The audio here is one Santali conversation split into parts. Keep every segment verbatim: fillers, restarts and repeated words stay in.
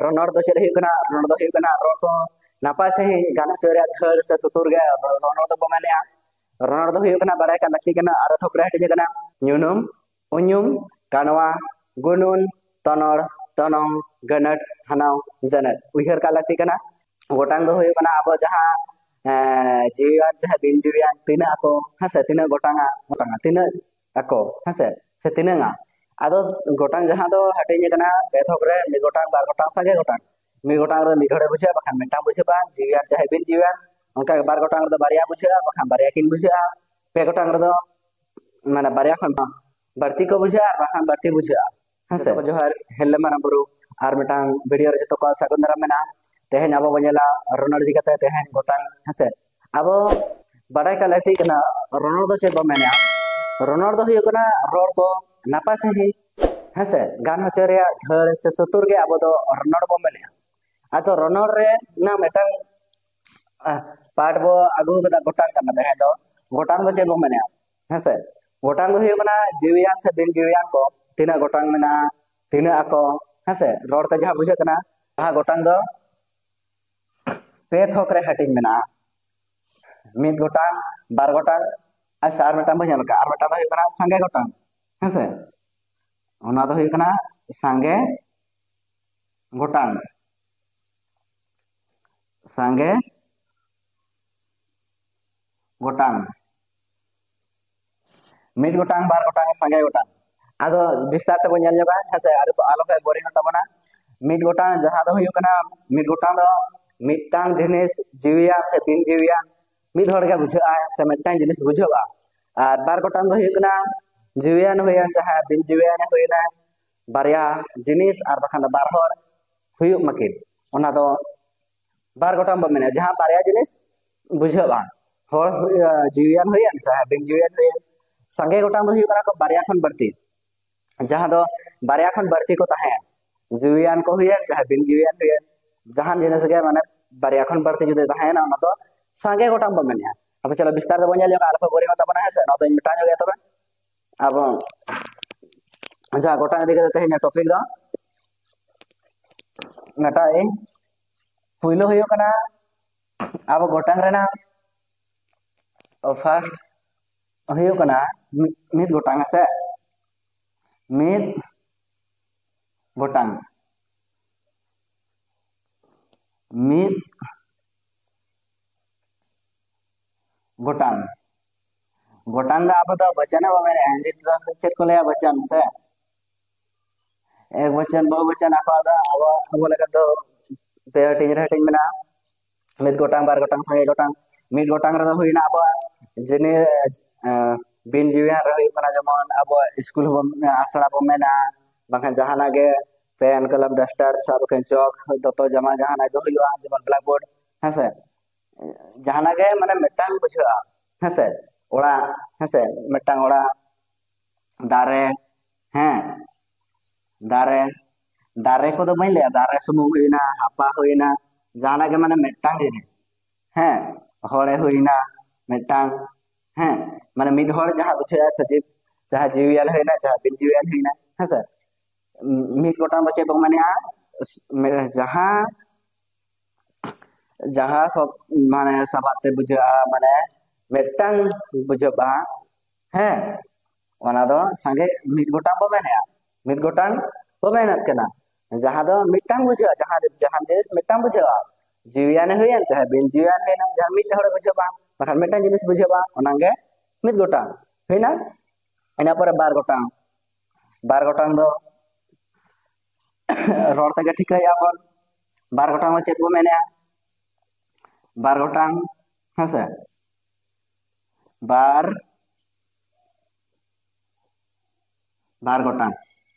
ᱨᱚᱱᱚᱲ ᱫᱚ ᱪᱮᱫ ᱦᱩᱭᱩᱜ ᱠᱟᱱᱟ? ᱨᱚᱱᱚᱲ ᱫᱚ ᱦᱩᱭᱩᱜ ᱠᱟᱱᱟ ᱨᱚᱲ ᱠᱚ ᱱᱟᱯᱟᱭ ᱥᱟᱺᱦᱤᱡ ᱜᱟᱱ ᱦᱚᱪᱚ ᱨᱮᱭᱟᱜ ᱫᱷᱟᱹᱲ ᱥᱮ ᱥᱩᱛᱩᱨ ᱜᱮ ᱨᱚᱱᱚᱲ ᱫᱚᱵᱚ ᱢᱮᱱᱮᱜᱼᱟ᱾ ᱨᱚᱱᱚᱲ ᱫᱚ ᱦᱩᱭᱩᱜ ᱠᱟᱱᱟ, ᱵᱟᱲᱟᱭ ᱠᱟᱜ ᱞᱟᱹᱠᱛᱤ ᱠᱟᱱᱟ, ᱟᱨᱮ ᱛᱷᱚᱠ ᱨᱮ ᱦᱟᱹᱴᱤᱧ ᱟᱠᱟᱱᱟ᱾ ᱧᱩᱱᱩᱢ, ᱩᱧᱩᱢ, ᱠᱟᱱᱣᱟ, ᱜᱩᱱᱩᱱ, ᱛᱚᱱᱚᱲ, ᱛᱚᱱᱚᱝ, ᱜᱟᱹᱱᱟᱹᱴ, ᱦᱟᱱᱟᱣ, ᱡᱟᱹᱱᱟᱹᱴ᱾ ᱩᱭᱦᱟᱹᱨ ᱠᱟᱜ ᱞᱟᱹᱠᱛᱤ ᱠᱟᱱᱟ᱾ ᱜᱚᱴᱟᱝ ᱫᱚ ᱦᱩᱭᱩᱜ ᱠᱟᱱᱟ ᱟᱵᱚ ᱡᱟᱦᱟᱸ, ᱮᱸ, ᱡᱤᱣᱤᱭᱟᱱ ᱪᱟᱦᱮ ᱵᱤᱱ ᱡᱤᱣᱤᱭᱟᱱ ᱛᱤᱱᱟᱹᱜ ᱟᱠᱚ, ᱦᱮᱸ ᱥᱮ, ᱛᱤᱱᱟᱹᱜ ᱜᱚᱴᱟᱝᱟ, ᱜᱚᱴᱟᱝᱟ, ᱛᱤᱱᱟᱹᱜ ᱟᱠᱚ, ᱦᱮᱸ ᱥᱮ, ᱥᱮ ᱛᱤᱱᱟᱹᱝᱟ᱾ ᱟᱫᱚ ᱜᱚᱴᱟᱝ ᱡᱟᱦᱟᱸ ᱫᱚ ᱦᱟᱹᱴᱤᱧ ᱟᱠᱟᱱᱟ ᱯᱮ ᱛᱷᱚᱠ ᱨᱮ, ᱢᱤᱫ ᱜᱚᱴᱟᱝ, ᱵᱟᱨ ᱜᱚᱴᱟᱝ, ᱥᱟᱸᱜᱮ ᱜᱚᱴᱟᱝ᱾ ᱢᱤᱫ ᱜᱚᱴᱟᱝ ᱨᱮ ᱢᱤᱫ ᱦᱚᱲᱮ ᱵᱩᱡᱷᱟᱹᱜᱼᱟ, ᱵᱟᱠᱷᱟᱱ ᱢᱤᱫᱴᱟᱝ ᱵᱩᱡᱷᱟᱹᱜᱼᱟ, ᱡᱤᱣᱤᱭᱟᱱ ᱪᱟᱦᱮ ᱵᱤᱱ ᱡᱤᱣᱤᱭᱟᱱ᱾ ᱚᱱᱠᱟ ᱜᱮ ᱵᱟᱨ ᱜᱚᱴᱟᱝ ᱨᱮᱫᱚ ᱵᱟᱨᱭᱟ ᱵᱩᱡᱷᱟᱹᱜᱼᱟ, ᱵᱟᱠᱷᱟᱱ ᱵᱟᱨᱭᱟ ᱠᱤᱱ ᱵᱩᱡᱷᱟᱹᱜᱼᱟ᱾ ᱯᱮ ᱜᱚᱴᱟᱝ ᱨᱮᱫᱚ, ᱢᱟᱱᱮ, ᱵᱟᱨᱭᱟ ᱠᱷᱚᱱ ᱵᱟᱹᱲᱛᱤ ᱠᱚ ᱵᱩᱡᱷᱟᱹᱜᱼᱟ ᱟᱨ ᱵᱟᱠᱷᱟᱱ ᱵᱟᱹᱲᱛᱤ ᱵᱩᱡᱷᱟᱹᱜᱼᱟ, ᱦᱮᱸ ᱥᱮ? ᱡᱚᱛᱚ ᱠᱚ ᱡᱚᱦᱟᱨ, ᱦᱮᱞᱞᱮ ᱢᱟᱨᱟᱝ ᱵᱩᱨᱩ᱾ ᱟᱨ ᱢᱤᱫᱴᱟᱝ ᱵᱷᱤᱰᱤᱭᱳ ᱨᱮ ᱡᱚᱛᱚ ᱠᱚᱣᱟᱜ ᱥᱟᱹᱜᱩᱱ ᱫᱟᱨᱟᱢ ᱢᱮᱱᱟᱜᱼᱟ᱾ ᱛᱮᱦᱮᱧ ᱟᱵᱚ ᱵᱚᱱ ᱧᱮᱞᱟ ᱨᱚᱱᱚᱲ ᱤᱫᱤ ᱠᱟᱛᱮ ᱛᱮᱦᱮᱧ ᱜᱚᱴᱟᱝ, ᱦᱮᱸ ᱥᱮ? ᱟᱵᱚ ᱵᱟᱰᱟᱭ ᱠᱟᱜ ᱞᱟᱹᱠᱛᱤ ᱠᱟᱱᱟ, ᱨᱚᱱᱚᱲ ᱫᱚ ᱪᱮᱫ ᱵᱚ ᱢᱮᱱᱟ? ᱨᱚᱱᱚᱲ ᱫᱚ ᱦᱩᱭᱩᱜ ᱠᱟᱱᱟ ᱨᱚᱲ ᱠᱚ ᱱᱟᱯᱟᱭ ᱥᱟᱺᱦᱤᱡ, ᱦᱮᱸ ᱥᱮ, ᱜᱟᱱ ᱦᱚᱪᱚ ᱨᱮᱭᱟᱜ ᱫᱷᱟᱹᱲ ᱥᱮ ᱥᱩᱛᱩᱨ ᱜᱮ ᱟᱵᱚ ᱫᱚ ᱨᱚᱱᱚᱲ ᱵᱚ ᱢᱮᱱᱮᱜᱼᱟ᱾ ᱟᱫᱚ ᱨᱚᱱᱚᱲ ᱨᱮ ᱱᱟ ᱢᱤᱫᱴᱟᱝ, ᱟᱦ, ᱯᱟᱴ ᱵᱚ ᱟᱹᱜᱩ ᱠᱟᱫᱟ, ᱜᱚᱴᱟᱝ ᱠᱟᱱᱟ᱾ ᱛᱟᱦᱮᱸ ᱫᱚ ᱜᱚᱴᱟᱝ ᱫᱚ ᱪᱮᱫ ᱵᱚ ᱢᱮᱱᱮᱜᱼᱟ? ᱦᱮᱸ ᱥᱮ, ᱜᱚᱴᱟᱝ ᱫᱚ ᱦᱩᱭᱩᱜ ᱠᱟᱱᱟ ᱡᱤᱣᱤᱭᱟᱱ ᱥᱮ ᱵᱤᱱ ᱡᱤᱣᱤᱭᱟᱱ ᱠᱚ ᱛᱤᱱᱟᱹᱜ ᱜᱚᱴᱟᱝ ᱢᱮᱱᱟᱜᱼᱟ, ᱛᱤᱱᱟᱹᱜ ᱟᱠᱚ, ᱦᱮᱸ ᱥᱮ, ᱨᱚᱲ ᱛᱮ ᱡᱟᱦᱟᱸ ᱵᱩᱡᱷᱟᱹᱜ ᱠᱟᱱᱟ, ᱡᱟᱦᱟᱸ ᱜᱚᱴᱟᱝ ᱫᱚ ᱯᱮ ᱛᱷᱚᱠ ᱨᱮ ᱦᱟᱹᱴᱤᱧ ᱢᱮᱱᱟᱜᱼᱟ᱾ ᱢᱤᱫ ᱜᱚᱴᱟᱝ, ᱵᱟᱨ ᱜᱚᱴᱟᱝ, ᱟᱪᱪᱷᱟ, ᱟᱨ ᱢᱤᱫᱴᱟᱝ ᱵᱚᱱ ᱧᱮᱞ ᱠᱟᱜᱼᱟ, ᱟᱨ ᱢᱤᱫᱴᱟᱝ ᱫᱚ ᱦᱩᱭᱩᱜ ᱠᱟᱱᱟ ᱥᱟᱸᱜᱮ ᱜᱚᱴᱟᱝ, ᱦᱮᱸ ᱥᱮ, ᱚᱱᱟ ᱫᱚ ᱦᱩᱭᱩᱜ ᱠᱟᱱᱟ ᱥᱟᱸᱜᱮ ᱜᱚᱴᱟᱝ, ᱥᱟᱸᱜᱮ ᱜᱚᱴᱟᱝ, ᱢᱤᱫ ᱜᱚᱴᱟᱝ, ᱵᱟᱨ ᱜᱚᱴᱟᱝ, ᱥᱟᱸᱜᱮ ᱜᱚᱴᱟᱝ᱾ ᱟᱫᱚ ᱵᱤᱥᱛᱟᱨ ᱛᱮᱵᱚᱱ ᱧᱮᱞ ᱧᱚᱜᱟ, ᱦᱮᱸ ᱥᱮ, ᱟᱞᱚ ᱟᱞᱚ ᱯᱮ ᱵᱳᱨᱤᱝ ᱛᱟᱵᱚᱱᱟ᱾ ᱢᱤᱫ ᱜᱚᱴᱟᱝ ᱡᱟᱦᱟᱸ ᱫᱚ ᱦᱩᱭᱩᱜ ᱠᱟᱱᱟ, ᱢᱤᱫ ᱜᱚᱴᱟᱝ ᱫᱚ ᱢᱤᱫᱴᱟᱝ ᱡᱤᱱᱤᱥ ᱡᱤᱣᱤᱭᱟᱱ ᱥᱮ ᱵᱤᱱ ᱡᱤᱣᱤᱭᱟᱱ ᱢᱤᱫ ᱦᱚᱲ ᱜᱮ ᱵᱩᱡᱷᱟᱹᱜᱼᱟ ᱥᱮ ᱢᱤᱫᱴᱟᱝ ᱡᱤᱱᱤᱥ ᱵᱩᱡᱷᱟᱹᱜᱼᱟ᱾ ᱟᱨ ᱵᱟᱨ ᱜᱚᱴᱟᱝ ᱫᱚ ᱦᱩᱭᱩᱜ ᱠᱟᱱᱟ ᱡᱤᱣᱤᱭᱟᱱ ᱦᱩᱭᱮᱱ ᱪᱟᱦᱮ ᱵᱤᱱ ᱡᱤᱣᱤᱭᱟᱱ ᱦᱩᱭᱮᱱᱟ, ᱵᱟᱨᱭᱟ ᱡᱤᱱᱤᱥ ᱟᱨ ᱵᱟᱠᱷᱟᱱ ᱫᱚ ᱵᱟᱨ ᱦᱚᱲ ᱦᱩᱭᱩᱜ ᱢᱟᱹᱠᱤᱱ, ᱚᱱᱟ ᱫᱚ ᱵᱟᱨ ᱜᱚᱴᱟᱝ ᱵᱚᱱ ᱢᱮᱱᱟ, ᱡᱟᱦᱟᱸ ᱵᱟᱨᱭᱟ ᱡᱤᱱᱤᱥ ᱵᱩᱡᱷᱟᱹᱜᱼᱟ, ᱦᱚᱲ ᱦᱩᱭ-, ᱟᱸ, ᱡᱤᱣᱤᱭᱟᱱ ᱦᱩᱭᱮᱱ ᱪᱟᱦᱮ ᱵᱤᱱ ᱡᱤᱣᱤᱭᱟᱱ ᱦᱩᱭᱮᱱ᱾ ᱥᱟᱸᱜᱮ ᱜᱚᱴᱟᱝ ᱫᱚ ᱦᱩᱭᱩᱜ ᱠᱟᱱᱟ ᱠᱚ ᱵᱟᱨᱭᱟ ᱠᱷᱚᱱ ᱵᱟᱹᱲᱛᱤ, ᱡᱟᱦᱟᱸ ᱫᱚ ᱵᱟᱨᱭᱟ ᱠᱷᱚᱱ ᱵᱟᱹᱲᱛᱤ ᱠᱚ ᱛᱟᱦᱮᱸᱱ, ᱡᱤᱣᱤᱭᱟᱱ ᱠᱚ ᱦᱩᱭᱮᱱ ᱪᱟᱦᱮ ᱵᱤᱱ ᱡᱤᱣᱤᱭᱟᱱ ᱦᱩᱭᱮᱱ, ᱡᱟᱦᱟᱱ ᱡᱤᱱᱤᱥ ᱜᱮ, ᱢᱟᱱᱮ, ᱵᱟᱨᱭᱟ ᱠᱷᱚᱱ ᱵᱟᱹᱲᱛᱤ ᱡᱩᱫᱤ ᱛᱟᱦᱮᱸᱭᱮᱱᱟ, ᱚᱱᱟ ᱫᱚ ᱥᱟᱸᱜᱮ ᱜᱚᱴᱟᱝ ᱵᱚᱱ ᱢᱮᱱᱮᱜᱼᱟ᱾ ᱟᱫᱚ ᱪᱚᱞᱚ ᱵᱤᱥᱛᱟᱨ ᱛᱮᱵᱚᱱ ᱧᱮᱞ ᱧᱚᱜᱟ, ᱟᱞᱚᱯᱮ ᱵᱳᱨᱤᱝ ᱛᱟᱵᱚᱱᱟ, ᱦᱮᱸ ᱥᱮ? ᱱᱚᱣᱟ ᱫᱚᱧ ᱢᱮᱴᱟᱣ ᱧᱚᱜ ᱜᱮᱭᱟ᱾ ᱛᱚᱵᱮ ᱟᱵᱚ, ᱟᱪᱪᱷᱟ, ᱜᱚᱴᱟᱝ ᱤᱫᱤ ᱠᱟᱛᱮ ᱛᱮᱦᱮᱧᱟᱜ ᱴᱚᱯᱤᱠ ᱫᱚ ᱢᱮᱛᱟᱜ ᱟᱹᱧ, ᱯᱩᱭᱞᱩ ᱦᱩᱭᱩᱜ ᱠᱟᱱᱟ ᱟᱵᱚ ᱜᱚᱴᱟᱝ ᱨᱮᱱᱟᱜ ᱯᱷᱟᱥᱴ ᱦᱩᱭᱩᱜ ᱠᱟᱱᱟ ᱢᱤ- ᱢᱤᱫ ᱜᱚᱴᱟᱝ, ᱦᱮᱸᱥᱮ? ᱢᱤᱫ ᱜᱚᱴᱟᱝ, ᱢᱤᱫ ᱜᱚᱴᱟᱝ᱾ ᱜᱚᱴᱟᱝ ᱫᱚ ᱟᱵᱚ ᱫᱚ ᱵᱚᱪᱚᱱ ᱦᱚᱸ ᱵᱟᱵᱚᱱ ᱢᱮᱱᱮᱫᱼᱟ, ᱦᱤᱱᱫᱤ ᱛᱮᱫᱚ ᱪᱮᱫ ᱠᱚ ᱞᱟᱹᱭᱟ? ᱵᱚᱪᱚᱱ ᱥᱮ ᱮᱠ ᱵᱚᱪᱚᱱ, ᱵᱚᱦᱩ ᱵᱚᱪᱚᱱ, ᱟᱠᱚᱣᱟᱜ ᱫᱚ ᱟᱵᱚ, ᱟᱵᱚ ᱞᱮᱠᱟ ᱫᱚ ᱯᱮ ᱦᱟᱹᱴᱤᱧ ᱨᱮ ᱦᱟᱹᱴᱤᱧ ᱢᱮᱱᱟᱜᱼᱟ, ᱢᱤᱫ ᱜᱚᱴᱟᱝ, ᱵᱟᱨ ᱜᱚᱴᱟᱝ, ᱥᱟᱸᱜᱮ ᱜᱚᱴᱟᱝ᱾ ᱢᱤᱫ ᱜᱚᱴᱟᱝ ᱨᱮᱫᱚ ᱦᱩᱭᱱᱟ ᱟᱵᱚᱣᱟᱜ ᱡᱤᱱᱤᱥ, ᱵᱤᱱ ᱡᱤᱣᱤᱭᱟᱱ ᱨᱮ ᱦᱩᱭᱩᱜ ᱠᱟᱱᱟ ᱡᱮᱢᱚᱱ ᱟᱵᱚ ᱥᱠᱩᱞ ᱦᱚᱸᱵᱚᱱ, ᱟᱥᱲᱟ ᱵᱚᱱ ᱢᱮᱱᱟ, ᱵᱟᱝᱠᱷᱟᱱ ᱡᱟᱦᱟᱱᱟᱜ ᱜᱮ ᱯᱮᱱ, ᱠᱚᱞᱚᱢ, ᱰᱟᱥᱴᱟᱨ, ᱥᱟᱵ ᱠᱷᱟᱱ ᱪᱚᱠ, ᱫᱚᱛᱚ, ᱡᱟᱢᱟ, ᱡᱟᱦᱟᱱᱟᱜ ᱜᱮ ᱦᱩᱭᱩᱜᱼᱟ, ᱡᱮᱢᱚᱱ ᱵᱞᱮᱠᱵᱳᱨᱰ, ᱦᱮᱸᱥᱮ? ᱡᱟᱦᱟᱱᱟᱜ ᱜᱮ ᱢᱟᱱᱮ ᱢᱤᱫᱴᱟᱝ ᱵᱩᱡᱷᱟᱹᱜᱼᱟ, ᱦᱮᱸᱥᱮ? ᱚᱲᱟᱜ, ᱦᱮᱸᱥᱮ? ᱢᱤᱫᱴᱟᱝ ᱚᱲᱟᱜ, ᱫᱟᱨᱮ, ᱦᱮᱸ, ᱫᱟᱨᱮ, ᱫᱟᱨᱮ ᱠᱚᱫᱚ ᱵᱟᱹᱧ ᱞᱟᱹᱭᱟ, ᱫᱟᱨᱮ ᱥᱩᱢᱩᱝ ᱦᱩᱭᱱᱟ, ᱦᱟᱯᱟ ᱦᱩᱭᱱᱟ, ᱡᱟᱦᱟᱱᱟᱜ ᱜᱮ ᱢᱟᱱᱮ ᱢᱤᱫᱴᱟᱝ ᱡᱤᱱᱤᱥ, ᱦᱮᱸ, ᱦᱚᱲᱮ ᱦᱩᱭᱱᱟ ᱢᱤᱫᱴᱟᱝ, ᱦᱮᱸ, ᱢᱟᱱᱮ ᱢᱤᱫ ᱦᱚᱲ ᱡᱟᱦᱟᱸ ᱵᱩᱡᱷᱟᱹᱜᱼᱟ ᱥᱮ ᱡᱤᱵᱽ, ᱡᱟᱦᱟᱸ ᱡᱤᱣᱤᱭᱟᱱ ᱦᱩᱭᱱᱟ, ᱡᱟᱦᱟᱸ ᱵᱤᱱ ᱡᱤᱣᱤᱭᱟᱱ ᱦᱩᱭᱱᱟ, ᱦᱮᱸᱥᱮ? ᱢᱤᱫ ᱜᱚᱴᱟᱝ ᱫᱚ ᱪᱮᱫ ᱵᱚᱱ ᱢᱮᱱᱮᱜᱼᱟ? ᱡᱟᱦᱟᱸ ᱡᱟᱦᱟᱸ ᱥᱚᱵ ᱢᱟᱱᱮ ᱥᱟᱵᱟᱫ ᱛᱮ ᱵᱩᱡᱷᱟᱹᱜᱼᱟ, ᱢᱟᱱᱮ ᱢᱤᱫᱴᱟᱝ ᱵᱩᱡᱷᱟᱹᱜᱼᱟ, ᱦᱮᱸ, ᱚᱱᱟ ᱫᱚ ᱥᱟᱸᱜᱮ ᱢᱤᱫ ᱜᱚᱴᱟᱝ ᱵᱚ ᱢᱮᱱᱮᱜᱼᱟ, ᱢᱤᱫ ᱜᱚᱴᱟᱝ ᱵᱚ ᱢᱮᱱᱮᱫ ᱠᱟᱱᱟ᱾ ᱡᱟᱦᱟᱸ ᱫᱚ ᱢᱤᱫᱴᱟᱝ ᱵᱩᱡᱷᱟᱹᱜᱼᱟ, ᱡᱟᱦᱟᱸ ᱡᱟᱦᱟᱸ ᱡᱤᱱᱤᱥ ᱢᱤᱫᱴᱟᱝ ᱵᱩᱡᱷᱟᱹᱜᱼᱟ, ᱡᱤᱣᱤᱭᱟᱱ ᱦᱩᱭᱮᱱ ᱪᱟᱦᱮ ᱵᱤᱱ ᱡᱤᱣᱤᱭᱟᱱ ᱦᱩᱭᱮᱱ, ᱡᱟᱦᱟᱸ ᱢᱤᱫ ᱦᱚᱲᱮ ᱵᱩᱡᱷᱟᱹᱜᱼᱟ, ᱵᱟᱠᱷᱟᱱ ᱢᱤᱫᱴᱟᱝ ᱡᱤᱱᱤᱥ ᱵᱩᱡᱷᱟᱹᱜᱼᱟ, ᱚᱱᱟᱜᱮ ᱢᱤᱫ ᱜᱚᱴᱟᱝ ᱦᱩᱭᱱᱟ᱾ ᱤᱱᱟᱹ ᱯᱚᱨᱮ ᱵᱟᱨ ᱜᱚᱴᱟᱝ, ᱵᱟᱨ ᱜᱚᱴᱟᱝ ᱫᱚ ᱨᱚᱲ ᱛᱮᱜᱮ ᱴᱷᱤᱠᱟᱹᱭᱮᱫᱼᱟ ᱵᱚᱱ᱾ ᱵᱟᱨ ᱜᱚᱴᱟᱝ ᱫᱚ ᱪᱮᱫ ᱵᱚ ᱢᱮᱱᱮᱜᱼᱟ? ᱵᱟᱨ ᱜᱚᱴᱟᱝ, ᱦᱮᱸᱥᱮ? ᱵᱟᱨ, ᱵᱟᱨ ᱜᱚᱴᱟᱝ᱾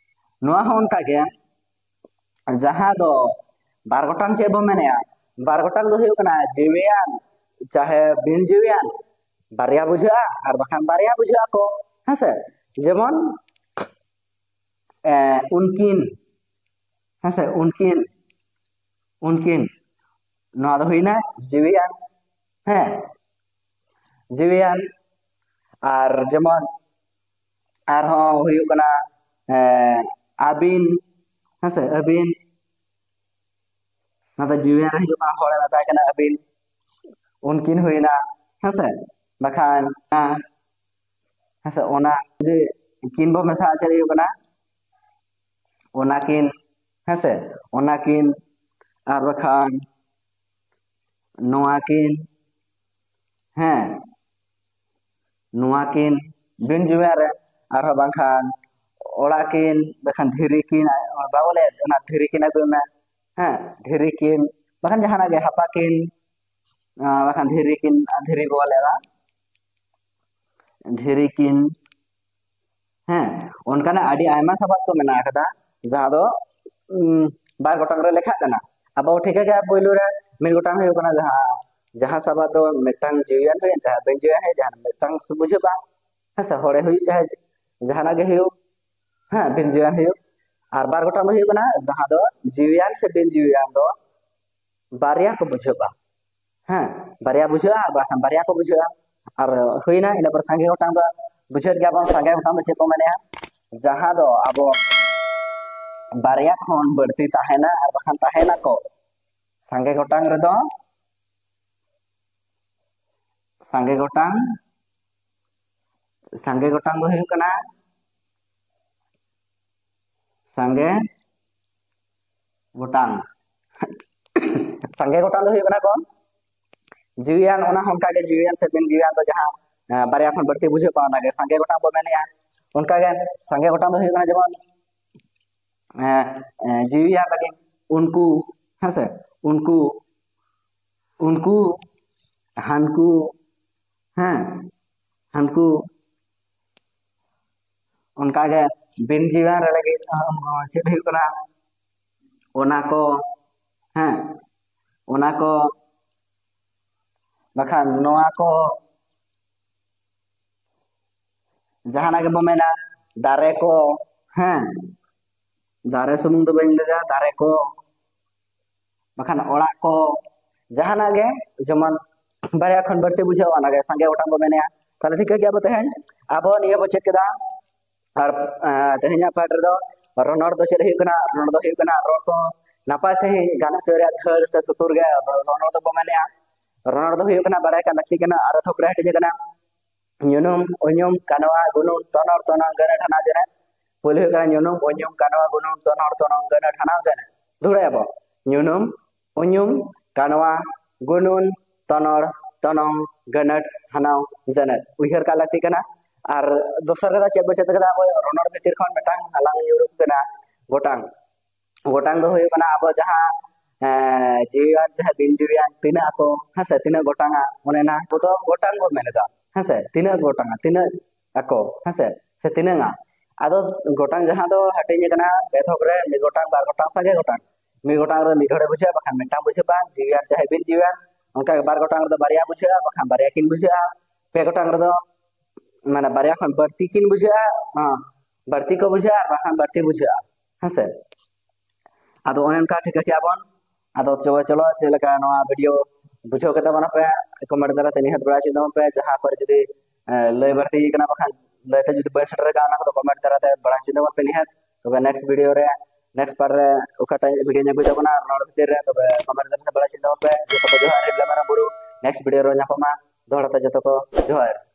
ᱱᱚᱣᱟ ᱦᱚᱸ ᱚᱱᱠᱟ ᱜᱮ, ᱡᱟᱦᱟᱸ ᱫᱚ ᱵᱟᱨ ᱜᱚᱴᱟᱝ ᱪᱮᱫ ᱵᱚ ᱢᱮᱱᱮᱜᱼᱟ? ᱵᱟᱨ ᱜᱚᱴᱟᱝ ᱫᱚ ᱦᱩᱭᱩᱜ ᱠᱟᱱᱟ ᱡᱤᱣᱤᱭᱟᱱ ᱪᱟᱦᱮ ᱵᱤᱱ ᱡᱤᱣᱤᱭᱟᱱ, ᱵᱟᱨᱭᱟ ᱵᱩᱡᱷᱟᱹᱜᱼᱟ ᱟᱨ ᱵᱟᱠᱷᱟᱱ ᱵᱟᱨᱭᱟ ᱵᱩᱡᱷᱟᱹᱜ ᱟᱠᱚ, ᱦᱮᱸᱥᱮ? ᱡᱮᱢᱚᱱ ᱮ, ᱩᱱᱠᱤᱱ, ᱦᱮᱸᱥᱮ, ᱩᱱᱠᱤᱱ, ᱩᱱᱠᱤᱱ, ᱱᱚᱣᱟ ᱫᱚ ᱦᱩᱭᱱᱟ ᱡᱤᱣᱤᱭᱟᱱ, ᱦᱮᱸ, ᱡᱤᱣᱤᱭᱟᱱ᱾ ᱟᱨ ᱡᱮᱢᱚᱱ ᱟᱨᱦᱚᱸ ᱦᱩᱭᱩᱜ ᱠᱟᱱᱟ, ᱮ, ᱟᱹᱵᱤᱱ, ᱦᱮᱸᱥᱮ, ᱟᱹᱵᱤᱱ, ᱱᱚᱛᱮ ᱡᱤᱣᱤᱭᱟᱱ ᱨᱮ ᱦᱤᱡᱩᱜ ᱠᱟᱱᱟ, ᱦᱚᱲᱮ ᱢᱮᱛᱟᱭ ᱠᱟᱱᱟ ᱟᱹᱵᱤᱱ, ᱩᱱᱠᱤᱱ ᱦᱩᱭᱱᱟ, ᱦᱮᱸᱥᱮ? ᱵᱟᱠᱷᱟᱱ ᱦᱮᱸᱥᱮ, ᱚᱱᱟ ᱡᱩᱫᱤ ᱠᱤᱱ ᱵᱚ ᱢᱮᱥᱟ, ᱪᱮᱫ ᱦᱩᱭᱩᱜ ᱠᱟᱱᱟ? ᱚᱱᱟᱠᱤᱱ, ᱦᱮᱸᱥᱮ, ᱚᱱᱟᱠᱤᱱ, ᱟᱨ ᱵᱟᱠᱷᱟᱱ ᱱᱚᱣᱟ ᱠᱤᱱ, ᱦᱮᱸ, ᱱᱚᱣᱟ ᱠᱤᱱ ᱵᱤᱱ ᱡᱤᱣᱤᱭᱟᱱ ᱨᱮ, ᱟᱨᱦᱚᱸ ᱵᱟᱝᱠᱷᱟᱱ ᱚᱲᱟᱜ ᱠᱤᱱ, ᱵᱟᱠᱷᱟᱱ ᱫᱷᱤᱨᱤ ᱠᱤᱱ, ᱵᱟᱵᱚ ᱞᱟᱹᱭᱟ, ᱚᱱᱟ ᱫᱷᱤᱨᱤ ᱠᱤᱱ ᱟᱹᱜᱩᱭ ᱢᱮ, ᱦᱮᱸ, ᱫᱷᱤᱨᱤ ᱠᱤᱱ, ᱵᱟᱠᱷᱟᱱ ᱡᱟᱦᱟᱱᱟᱜ ᱜᱮ, ᱦᱟᱯᱟ ᱠᱤᱱ, ᱟᱨ ᱵᱟᱠᱷᱟᱱ ᱫᱷᱤᱨᱤ ᱠᱤᱱ, ᱫᱷᱤᱨᱤ ᱵᱚ ᱞᱟᱹᱭᱟ, ᱫᱷᱤᱨᱤ ᱠᱤᱱ, ᱦᱮᱸ, ᱚᱱᱠᱟᱱᱟᱜ ᱟᱹᱰᱤ ᱟᱭᱢᱟ ᱥᱟᱵᱟᱫ ᱠᱚ ᱢᱮᱱᱟᱜ ᱟᱠᱟᱫᱟ, ᱡᱟᱦᱟᱸ ᱫᱚ ᱩᱢ, ᱵᱟᱨ ᱜᱚᱴᱟᱝ ᱨᱮ ᱞᱮᱠᱷᱟᱜ ᱠᱟᱱᱟ᱾ ᱟᱵᱚ ᱴᱷᱤᱠᱟᱹ ᱜᱮᱭᱟ, ᱯᱳᱭᱞᱳ ᱨᱮ ᱢᱤᱫ ᱜᱚᱴᱟᱝ ᱦᱩᱭᱩᱜ ᱠᱟᱱᱟ ᱡᱟᱦᱟᱸ, ᱡᱟᱦᱟᱸ ᱥᱟᱵᱟᱫ ᱫᱚ ᱢᱤᱫᱴᱟᱝ ᱡᱤᱣᱤᱭᱟᱱ ᱦᱩᱭᱮᱱ, ᱡᱟᱦᱟᱸ ᱵᱤᱱ ᱡᱤᱣᱤᱭᱟᱱ ᱦᱩᱭᱩᱜ, ᱡᱟᱦᱟᱸ ᱢᱤᱫᱴᱟᱝ ᱥᱩ-, ᱵᱩᱡᱷᱟᱹᱜᱼᱟ, ᱦᱮᱸ ᱥᱮ, ᱦᱚᱲᱮ ᱦᱩᱭᱩᱜ ᱪᱟᱦᱮ ᱡᱟᱦᱟᱱᱟᱜ ᱜᱮ ᱦᱩᱭᱩᱜ, ᱦᱮᱸ, ᱵᱤᱱ ᱡᱤᱣᱤᱭᱟᱱ ᱦᱩᱭᱩᱜ᱾ ᱟᱨ ᱵᱟᱨ ᱜᱚᱴᱟᱝ ᱫᱚ ᱦᱩᱭᱩᱜ ᱠᱟᱱᱟ ᱡᱟᱦᱟᱸ ᱫᱚ ᱡᱤᱣᱤᱭᱟᱱ ᱥᱮ ᱵᱤᱱ ᱡᱤᱣᱤᱭᱟᱱ ᱫᱚ ᱵᱟᱨᱭᱟ ᱠᱚ ᱵᱩᱡᱷᱟᱹᱜᱼᱟ, ᱦᱮᱸ, ᱵᱟᱨᱭᱟ ᱵᱩᱡᱷᱟᱹᱜᱼᱟ, ᱟᱨ ᱵᱟᱠᱷᱟᱱ ᱵᱟᱨᱭᱟ ᱠᱚ ᱵᱩᱡᱷᱟᱹᱜᱼᱟ᱾ ᱟᱨ ᱦᱩᱭᱱᱟ, ᱤᱱᱟᱹ ᱯᱚᱨ ᱥᱟᱸᱜᱮ ᱜᱚᱴᱟᱝ ᱫᱚ ᱵᱩᱡᱷᱟᱹᱣᱮᱫ ᱜᱮᱭᱟ ᱵᱚᱱ, ᱥᱟᱸᱜᱮ ᱜᱚᱴᱟᱝ ᱫᱚ ᱪᱮᱫ ᱠᱚ ᱢᱮᱱᱮᱜᱼᱟ? ᱡᱟᱦᱟᱸ ᱫᱚ ᱟᱵᱚ ᱵᱟᱨᱭᱟ ᱠᱷᱚᱱ ᱵᱟᱹᱲᱛᱤ ᱛᱟᱦᱮᱱᱟ ᱟᱨ ᱵᱟᱠᱷᱟᱱ ᱛᱟᱦᱮᱱᱟᱠᱚ᱾ ᱥᱟᱸᱜᱮ ᱜᱚᱴᱟᱝ ᱨᱮᱫᱚ, ᱥᱟᱸᱜᱮ ᱜᱚᱴᱟᱝ, ᱥᱟᱸᱜᱮ ᱜᱚᱴᱟᱝ ᱫᱚ ᱦᱩᱭᱩᱜ ᱠᱟᱱᱟ ᱥᱟᱸᱜᱮ ᱜᱚᱴᱟᱝ᱾ ᱥᱟᱸᱜᱮ ᱜᱚᱴᱟᱝ ᱫᱚ ᱦᱩᱭᱩᱜ ᱠᱟᱱᱟ ᱠᱚ ᱡᱤᱣᱤᱭᱟᱱ, ᱚᱱᱟ ᱦᱚᱸ ᱚᱱᱠᱟᱜᱮ ᱡᱤᱣᱤᱭᱟᱱ ᱥᱮ ᱵᱤᱱ ᱡᱤᱣᱤᱭᱟᱱ ᱫᱚ ᱡᱟᱦᱟᱸ, ᱮᱸ, ᱵᱟᱨᱭᱟ ᱠᱷᱚᱱ ᱵᱟᱹᱲᱛᱤ ᱵᱩᱡᱷᱟᱹᱜ ᱠᱟᱱᱟ, ᱚᱱᱟᱜᱮ ᱥᱟᱸᱜᱮ ᱜᱚᱴᱟᱝ ᱵᱚ ᱢᱮᱱᱮᱜᱼᱟ᱾ ᱚᱱᱠᱟᱜᱮ ᱥᱟᱸᱜᱮ ᱜᱚᱴᱟᱝ ᱫᱚ ᱦᱩᱭᱩᱜ ᱠᱟᱱᱟ ᱡᱮᱢᱚᱱ, ᱮᱸ, ᱮᱸ, ᱡᱤᱣᱤᱭᱟᱱ ᱞᱟᱹᱜᱤᱫ ᱩᱱᱠᱩ, ᱦᱮᱸᱥᱮ, ᱩᱱᱠᱩ, ᱩᱱᱠᱩ, ᱦᱟᱱᱠᱩ, ᱦᱮᱸ, ᱦᱟᱱᱠᱩ᱾ ᱚᱱᱠᱟᱜᱮ ᱵᱤᱱ ᱡᱤᱣᱤᱭᱟᱱ ᱨᱮ ᱞᱟᱹᱜᱤᱫ, ᱟᱸ, ᱪᱮᱫ ᱦᱩᱭᱩᱜ ᱠᱟᱱᱟ? ᱚᱱᱟ ᱠᱚ, ᱦᱮᱸ, ᱚᱱᱟ ᱠᱚ, ᱵᱟᱠᱷᱟᱱ ᱱᱚᱣᱟ ᱠᱚ, ᱡᱟᱦᱟᱱᱟᱜ ᱜᱮᱵᱚ ᱢᱮᱱᱟ, ᱫᱟᱨᱮ ᱠᱚ, ᱦᱮᱸ, ᱫᱟᱨᱮ ᱥᱩᱢᱩᱝ ᱫᱚ ᱵᱟᱹᱧ ᱞᱟᱹᱭᱫᱟ, ᱫᱟᱨᱮ ᱠᱚ, ᱵᱟᱠᱷᱟᱱ ᱚᱲᱟᱜ ᱠᱚ, ᱡᱟᱦᱟᱱᱟᱜ ᱜᱮ, ᱡᱮᱢᱚᱱ ᱵᱟᱨᱭᱟ ᱠᱷᱚᱱ ᱵᱟᱹᱲᱛᱤ ᱵᱩᱡᱷᱟᱹᱜᱼᱟ, ᱚᱱᱟᱜᱮ ᱥᱟᱸᱜᱮ ᱜᱚᱴᱟᱝ ᱵᱚ ᱢᱮᱱᱮᱜᱼᱟ᱾ ᱛᱟᱦᱞᱮ ᱴᱷᱤᱠᱟᱹ ᱜᱮᱭᱟ ᱵᱚ, ᱛᱮᱦᱮᱧ ᱟᱵᱚ ᱱᱤᱭᱟᱹ ᱵᱚ ᱪᱮᱫ ᱠᱮᱫᱟ᱾ ᱟᱨ, ᱮᱸ, ᱛᱮᱦᱮᱧᱟᱜ ᱯᱟᱴ ᱨᱮᱫᱚ ᱨᱚᱱᱚᱲ ᱫᱚ ᱪᱮᱫ ᱦᱩᱭᱩᱜ ᱠᱟᱱᱟ? ᱨᱚᱱᱚᱲ ᱫᱚ ᱦᱩᱭᱩᱜ ᱠᱟᱱᱟ ᱨᱚᱲ ᱠᱚ, ᱱᱟᱯᱟᱭ ᱥᱟᱺᱦᱤᱡ ᱜᱟᱱ ᱦᱚᱪᱚ ᱨᱮᱭᱟᱜ ᱫᱷᱟᱹᱲ ᱥᱮ ᱥᱩᱛᱩᱨ ᱜᱮ ᱨᱚᱱᱚᱲ ᱫᱚᱵᱚ ᱢᱮᱱᱮᱜᱼᱟ᱾ ᱨᱚᱱᱚᱲ ᱫᱚ ᱦᱩᱭᱩᱜ ᱠᱟᱱᱟ, ᱵᱟᱲᱟᱭ ᱠᱟᱜ ᱞᱟᱹᱠᱛᱤ ᱠᱟᱱᱟ, ᱟᱨᱮ ᱛᱷᱚᱠ ᱨᱮ ᱦᱟᱹᱴᱤᱧ ᱟᱠᱟᱱᱟ᱾ ᱧᱩᱱᱩᱢ, ᱩᱧᱩᱢ, ᱠᱟᱱᱣᱟ, ᱜᱩᱱᱩᱢ, ᱛᱚᱱᱚᱲ, ᱛᱚᱱᱚᱝ, ᱜᱟᱹᱱᱟᱹ, ᱴᱷᱟᱱᱟᱣ, ᱡᱮᱱᱮ᱾ ᱯᱩᱭᱞᱩ ᱦᱩᱭᱩᱜ ᱠᱟᱱᱟ ᱧᱩᱱᱩᱢ, ᱩᱧᱩᱢ, ᱠᱟᱱᱣᱟ, ᱜᱩᱱᱩᱢ, ᱛᱚᱱᱚᱲ, ᱛᱚᱱᱚᱝ, ᱜᱟᱹᱱᱟᱹ, ᱴᱷᱟᱱᱟᱣ, ᱡᱮᱱᱮ᱾ ᱫᱩᱦᱲᱟᱹᱭᱟᱵᱚ, ᱧᱩᱱᱩᱢ, ᱩᱧᱩᱢ, ᱠᱟᱱᱣᱟ, ᱜᱩᱱᱩᱱ, ᱛᱚᱱᱚᱲ, ᱛᱚᱱᱚᱝ, ᱜᱟᱹᱱᱟᱹᱴ, ᱦᱟᱱᱟᱣ, ᱡᱟᱹᱱᱟᱹᱴ᱾ ᱩᱭᱦᱟᱹᱨ ᱠᱟᱜ ᱞᱟᱹᱠᱛᱤ ᱠᱟᱱᱟ᱾ ᱟᱨ ᱫᱚᱥᱟᱨ ᱠᱟᱛᱷᱟ ᱪᱮᱫ ᱵᱚ ᱪᱮᱫ ᱠᱟᱫᱟ? ᱟᱵᱚ ᱨᱚᱱᱚᱲ ᱵᱷᱤᱛᱤᱨ ᱠᱷᱚᱱ ᱢᱤᱫᱴᱟᱝ ᱟᱞᱟᱝ ᱧᱩᱨᱩᱜ ᱠᱟᱱᱟ ᱜᱚᱴᱟᱝ᱾ ᱜᱚᱴᱟᱝ ᱫᱚ ᱦᱩᱭᱩᱜ ᱠᱟᱱᱟ ᱟᱵᱚ ᱡᱟᱦᱟᱸ, ᱮᱸ, ᱡᱤᱣᱤᱭᱟᱱ ᱪᱟᱦᱮ ᱵᱤᱱ ᱡᱤᱣᱤᱭᱟᱱ ᱛᱤᱱᱟᱹᱜ ᱟᱠᱚ, ᱦᱮᱸᱥᱮ, ᱛᱤᱱᱟᱹᱜ ᱜᱚᱴᱟᱝᱟ, ᱚᱱᱮ ᱚᱱᱟ ᱟᱵᱚ ᱫᱚ ᱜᱚᱴᱟᱝ ᱵᱚ ᱢᱮᱱ ᱮᱫᱟ, ᱦᱮᱸᱥᱮ, ᱛᱤᱱᱟᱹᱜ ᱜᱚᱴᱟᱝᱟ, ᱛᱤᱱᱟᱹᱜ ᱟᱠᱚ, ᱦᱮᱸᱥᱮ, ᱥᱮ ᱛᱤᱱᱟᱹᱝᱟ᱾ ᱟᱫᱚ ᱜᱚᱴᱟᱝ ᱡᱟᱦᱟᱸ ᱫᱚ ᱦᱟᱹᱴᱤᱧ ᱟᱠᱟᱱᱟ ᱯᱮ ᱛᱷᱚᱠ ᱨᱮ, ᱢᱤᱫ ᱜᱚᱴᱟᱝ, ᱵᱟᱨ ᱜᱚᱴᱟᱝ, ᱥᱟᱸᱜᱮ ᱜᱚᱴᱟᱝ᱾ ᱢᱤᱫ ᱜᱚᱴᱟᱝ ᱨᱮᱫᱚ ᱢᱤᱫ ᱦᱚᱲᱮ ᱵᱩᱡᱷᱟᱹᱜᱼᱟ, ᱵᱟᱠᱷᱟᱱ ᱢᱤᱫᱴᱟᱝ ᱵᱩᱡᱷᱟᱹᱜᱼᱟ, ᱡᱤᱣᱤᱭᱟᱱ ᱪᱟᱦᱮ ᱵᱤᱱ ᱡᱤᱣᱤᱭᱟᱱ᱾ ᱚᱱᱠᱟ ᱜᱮ ᱵᱟᱨ ᱜᱚᱴᱟᱝ ᱨᱮᱫᱚ ᱵᱟᱨᱭᱟ ᱵᱩᱡᱷᱟᱹᱜᱼᱟ, ᱵᱟᱠᱷᱟᱱ ᱵᱟᱨᱭᱟ ᱠᱤᱱ ᱵᱩᱡᱷᱟᱹᱜᱼᱟ᱾ ᱯᱮ ᱜᱚᱴᱟᱝ ᱨᱮᱫᱚ, ᱢᱟᱱᱮ, ᱵᱟᱨᱭᱟ ᱠᱷᱚᱱ ᱵᱟᱹᱲᱛᱤ ᱠᱤᱱ ᱵᱩᱡᱷᱟᱹᱜᱼᱟ, ᱦᱮᱸ, ᱵᱟᱹᱲᱛᱤ ᱠᱚ ᱵᱩᱡᱷᱟᱹᱜᱼᱟ ᱟᱨ ᱵᱟᱠᱷᱟᱱ ᱵᱟᱹᱲᱛᱤ ᱵᱩᱡᱷᱟᱹᱜᱼᱟ, ᱦᱮᱸᱥᱮ᱾ ᱟᱫᱚ ᱚᱱᱮ ᱚᱱᱠᱟ ᱴᱷᱤᱠᱟᱹ ᱠᱮᱜᱼᱟ ᱵᱚᱱ᱾ ᱟᱫᱚ ᱪᱚᱞᱚ, ᱪᱚᱞᱚ, ᱪᱮᱫ ᱞᱮᱠᱟ ᱱᱚᱣᱟ ᱵᱷᱤᱰᱤᱭᱳ ᱵᱩᱡᱷᱟᱹᱣ ᱠᱟᱛᱮ ᱵᱚᱱ ᱟᱯᱮ ᱠᱚᱢᱮᱱᱴ ᱫᱟᱨᱟᱭ ᱛᱮ ᱱᱤᱦᱟᱹᱛ ᱵᱟᱲᱟᱭ ᱦᱚᱪᱚ ᱛᱟᱵᱚᱱ ᱯᱮ᱾ ᱡᱟᱦᱟᱸ ᱠᱚᱨᱮ ᱡᱩᱫᱤ, ᱮ, ᱞᱟᱹᱭ ᱵᱟᱹᱲᱛᱤ ᱠᱟᱱᱟ, ᱵᱟᱠᱷᱟᱱ ᱞᱟᱹᱭ ᱛᱮ ᱡᱩᱫᱤ ᱵᱟᱹᱧ ᱥᱮᱴᱮᱨ ᱠᱟᱜᱼᱟ, ᱚᱱᱟ ᱠᱚᱫᱚ ᱠᱚᱢᱮᱱᱴ ᱫᱟᱨᱟᱭ ᱛᱮ ᱵᱟᱲᱟᱭ ᱦᱚᱪᱚ ᱛᱟᱵᱚᱱ ᱯᱮ ᱱᱤᱦᱟᱹᱛ᱾ ᱛᱚᱵᱮ ᱱᱮᱠᱥᱴ ᱵᱷᱤᱰᱤᱭᱳ ᱨᱮ, ᱱᱮᱠᱥᱴ ᱯᱟᱨᱴ ᱨᱮ ᱚᱠᱟᱴᱟᱜ ᱵᱷᱤᱰᱤᱭᱳᱧ ᱟᱹᱜᱩᱭ ᱛᱟᱵᱚᱱᱟ ᱨᱚᱲ ᱵᱷᱤᱛᱤᱨ ᱨᱮ, ᱛᱚᱵᱮ ᱠᱚᱢᱮᱱᱴ ᱫᱟᱨᱟᱭ ᱛᱮ ᱵᱟᱲᱟᱭ ᱦᱚᱪᱚ ᱛᱟᱵᱚᱱ ᱯᱮ᱾ ᱡᱚᱛᱚ ᱠᱚ ᱡᱚᱦᱟᱨ, ᱤᱧ ᱞᱮᱢᱮᱨᱟᱢ ᱵᱩᱨᱩ᱾ ᱱᱮᱠᱥᱴ ᱵᱷᱤᱰᱤᱭᱳ ᱨᱮ ᱧᱟᱯᱟᱢᱟ᱾ ᱫᱚᱦᱲᱟ ᱛᱮ ᱡᱚᱛᱚ ᱠᱚ ᱡᱚᱦᱟᱨ᱾